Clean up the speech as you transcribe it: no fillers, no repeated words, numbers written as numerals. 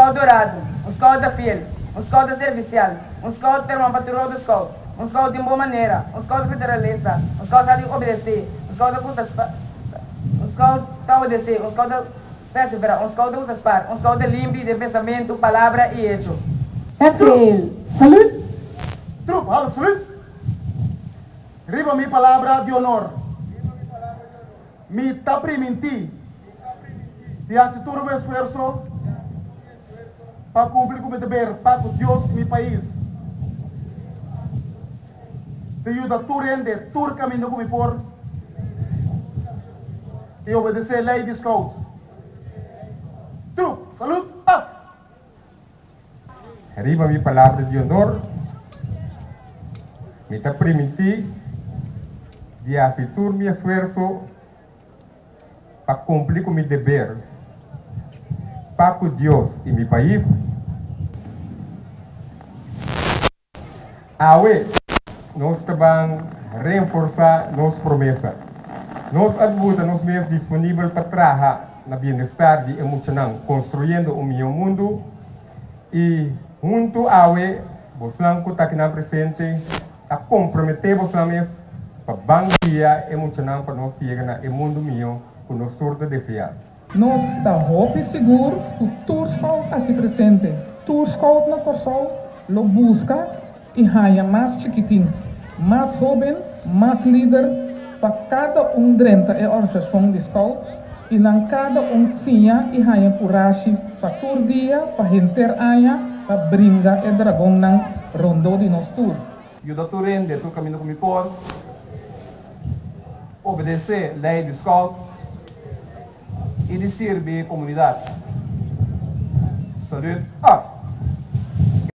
scout dorado, un scout ta fiel, un scout ta servicial, un scout ta ruman pa tur otro scout, un scout tin bon manera, un scout ta federalista, un scout sa di obedece, un scout ta gusta un scout ta obedece, un scout ta persevera, un scout ta gusta spar, un scout ta limpi den pensamentu, palabra y hecho. Het geheel saluut. Troep, half saluut. Riba mi palabra di honor. Mi ta primintí di hasi tur mi esfuerso pa kumpli ku mi deber pa ku Dios i mi pais, di yuda tur hende tur kaminda ku mi por i obedesé lei di Scouts. Troep, salut, af! Riba mi palabra di honor, mi ta primintí di hasi tur mi esfuerso pa kumpli ku mi deber pa ku Dios i mi pais. Awe nos ta ban reenforsá nos promesa. Nos a buta nos mes disponibel pa traha na bienestar di e muchanan konstruyendo un mihó mundu i huntu awe bosnan ku ta akinan presente a komprometé bosnan mes pa ban guia e muchanan pa nos yega na e mundu mihó ku nos tur ta deseá. Nos ta hopi sigur ku tur scout aki presente, tur scout na Kòrsou lo buska i haña mas chikitin, mas hóben, mas lider pa kada un drenta e organisashon di scout i nan kada un siña i haña kurashi pa tur dia, pa henter aña pa bringa e dragonnan rondó di nos tur. Yuda tur hende tur kaminda ku mi por. Obedesé lei di scout i di sirbi komunidat. Salud af!